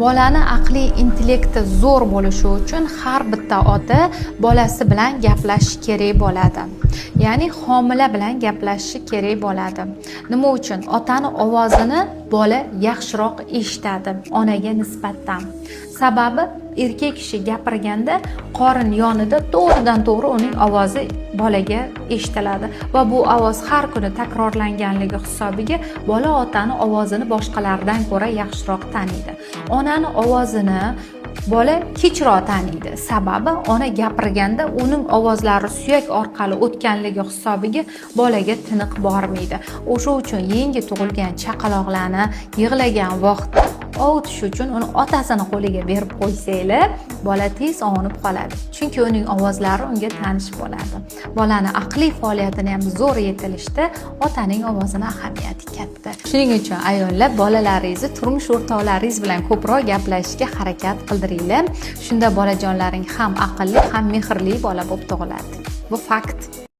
Bolani aqliy intellekti zo'r bo'lishi uchun har bitta ota bolasi bilan gaplashishi kerak bo'ladi, ya'ni homila bilan gaplashishi kerak bo'ladi. Nima uchun? Otani ovozini bola yaxshiroq eshitadi onaga nisbatan. Sababi, erkak kishi gapirganda qorin yonida to'g'ridan to'g'ri uning ovozi bolaga eshitiladi va bu ovoz har kuni takrorlanganligi hisobiga bola otani ovozini boshqalardan ko'ra yaxshiroq taniydi. Onani ovozini bola kechroq taniydi, sababi ona gapirganda uning ovozlari suyak orqali o'tganligi hisobiga bolaga tiniq bormaydi. O'sha uchun yangi tug'ilgan chaqaloqlarni yig'lagan vaqtda ovutish uchun uni otasini qo'liga berib qo'ysanglar, bola tez ovunib qoladi, chunki uning ovozlari unga tanish bo'ladi. Bolani aqliy faoliyatini ham zo'r yetilishda otaning ovozini ahamiyati katta. Shuning uchun, ayollar, bolalaringizni turmush o'rtoqlaringiz bilan ko'proq gaplashishga harakat qildiringlar. Shunda bolajonlaring ham aqlli, ham mehrli bola bo'lib tug'iladi. Bu fakt.